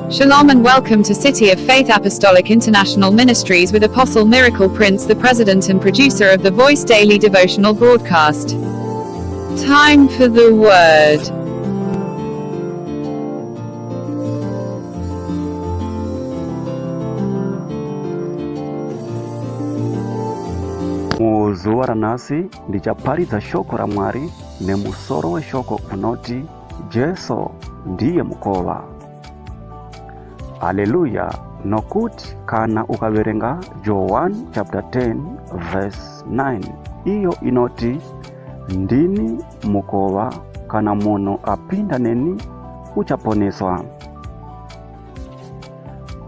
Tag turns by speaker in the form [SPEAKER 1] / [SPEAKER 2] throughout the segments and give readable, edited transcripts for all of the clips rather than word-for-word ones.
[SPEAKER 1] Shalom and welcome to City of Faith Apostolic International Ministries with Apostle Miracle Prince, the president and producer of the Voice Daily Devotional Broadcast. Time for the Word.
[SPEAKER 2] Muzuwara nasi ndichapariza shoko la Mwari nemusorowe shoko unoti Jesu ndiye mukova. Haleluya. Nokuti kana ukaverenga John chapter 10 verse 9 iyo inoti ndini mukova kana muno apinda neni uchaponeswa.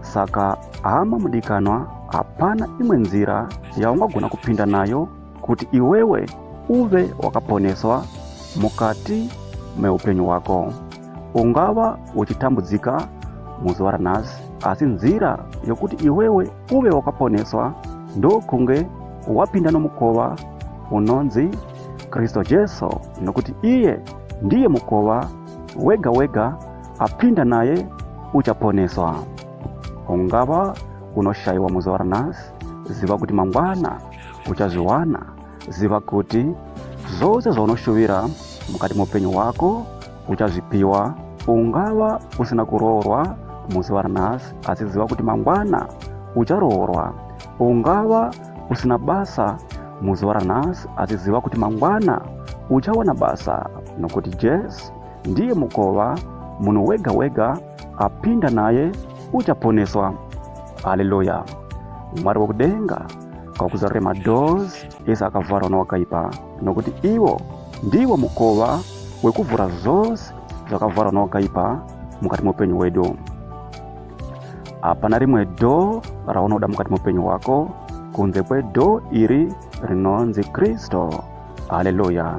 [SPEAKER 2] Saka ama mudikanwa apana imwe nzira yaungagona kupinda nayo kuti iwewe uve wakaponeswa mukati meupenyu wako. Ungava uchitambudzika muzuwara nasi, asi nzira yokuti iwewe uve wakaponeswa ndokunge wapinda nomukova unonzi Kristo Jesu, nokuti iye ndiye mukova wega wega apinda naye uchaponeswa. Ungava unoshayiwa muzuwara nasi, ziva kuti mangwana uchaziwana, ziva kuti zose zaunoshuvira mukati mupenyu wako uchazipiwa. Ungava usina kurorwa muzuwara nasi, asi ziva kuti mangwana ucharorwa. Ungava usina basa muzuwara nasi, asi ziva kuti mangwana uchawana basa, nokuti Jesu ndiye mukova muno wega wega apinda naye uchaponeswa. Haleluya. Mwari wokudenga kakuzarire madozi ese akavharwa nawakaipa, nokuti iwo ndiwo mukova wekuvhura zose zvakavharwa nawakaipa mukati mupenyu wedu. Hapana rimwe do raunoda mukati mupenyu wako kunze kwedo iri rinonzi Kristo. Haleluya.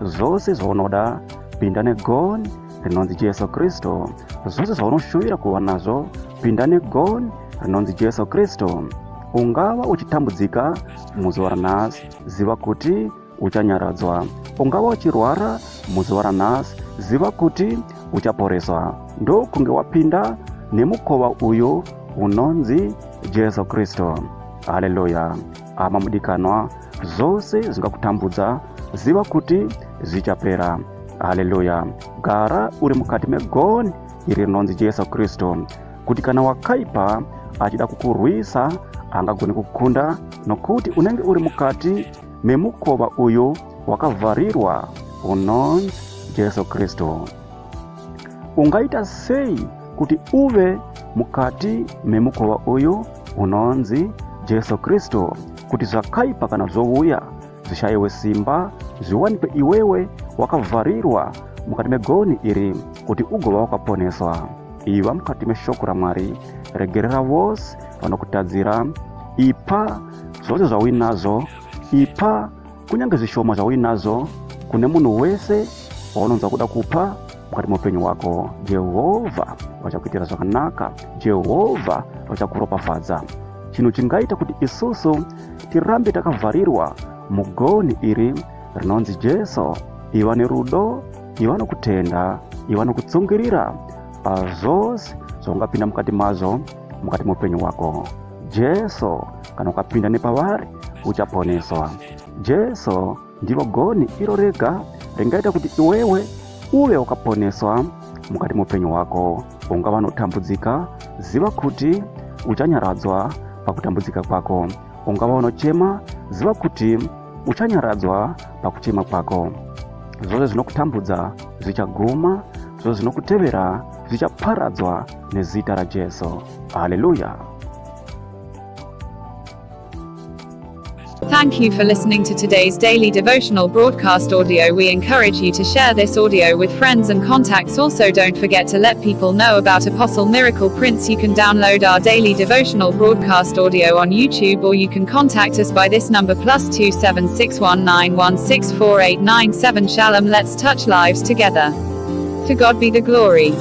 [SPEAKER 2] Zose zvaunoda pinda negoni rinonzi Jesu Kristo. Zose zvaunoshuvira kuva nazvo pinda negoni rinonzi Jesu Kristo. Ungava uchitambudzika muzuwara nasi, ziva kuti uchanyaradzwa. Ungava uchirwara muzuwara nasi, ziva kuti uchaporeswa. Ndokunge wapinda nemukova uyu unonzi Jesu Kristo. Haleluya. Ama mudikanwa, zose zingakutambudza ziva kuti zichapera. Haleluya. Gara uri mukati megoni iri rinonzi Jesu Kristo, kuti kana wakaipa achida kukurwisa angagoni kukunda, nokuti unenge uri mukati memukova uyu wakavharirwa unonzi Jesu Kristo. Ungaita sei kuti uve mukati memukova uyu unonzi Jesu Kristo, kuti zvakaipa kana zvouya zvishayiwe simba, zviwanikwe iwewe wakavharirwa mukati megoni iri kuti ugova wakaponeswa. Iva mukati meshoko raMwari, regerera vose vanokutadzira, ipa zvose zvauinazvo, ipa kunyange zvishoma zvauinazvo kune munhu wese waunonza kuda kupa mukati mupenyu wako. Jehovha vachakuitira zvakanaka, Jehovha vachakuropafadza. Chinhu chingaita kuti isusu tirambe takavharirwa mugoni iri rinonzi Jesu, iva nerudo, iva nokutenda, iva nokutsungirira pazvose zvaungapinda mukati mazvo mukati mupenyu wako. Jesu kana ukapinda nepavari uchaponeswa. Jesu ndiro goni iro rega ringaita kuti iwewe uve wakaponeswa mukati mupenyu wako. Ungava notambudzika, ziva kuti uchanyaradzwa pakutambudzika kwako. Ungava unochema, ziva kuti uchanyaradzwa pakuchema kwako. Zvose zvinokutambudza zvichaguma, zvose zvinokutevera zvichaparadzwa nezita raJesu. Haleluya.
[SPEAKER 1] Thank you for listening to today's daily devotional broadcast audio. We encourage you to share this audio with friends and contacts. Also, don't forget to let people know about Apostle Miracle Prince. You can download our daily devotional broadcast audio on YouTube, or you can contact us by this number +2 76191648897. Shalom. Let's touch lives together. To God be the glory.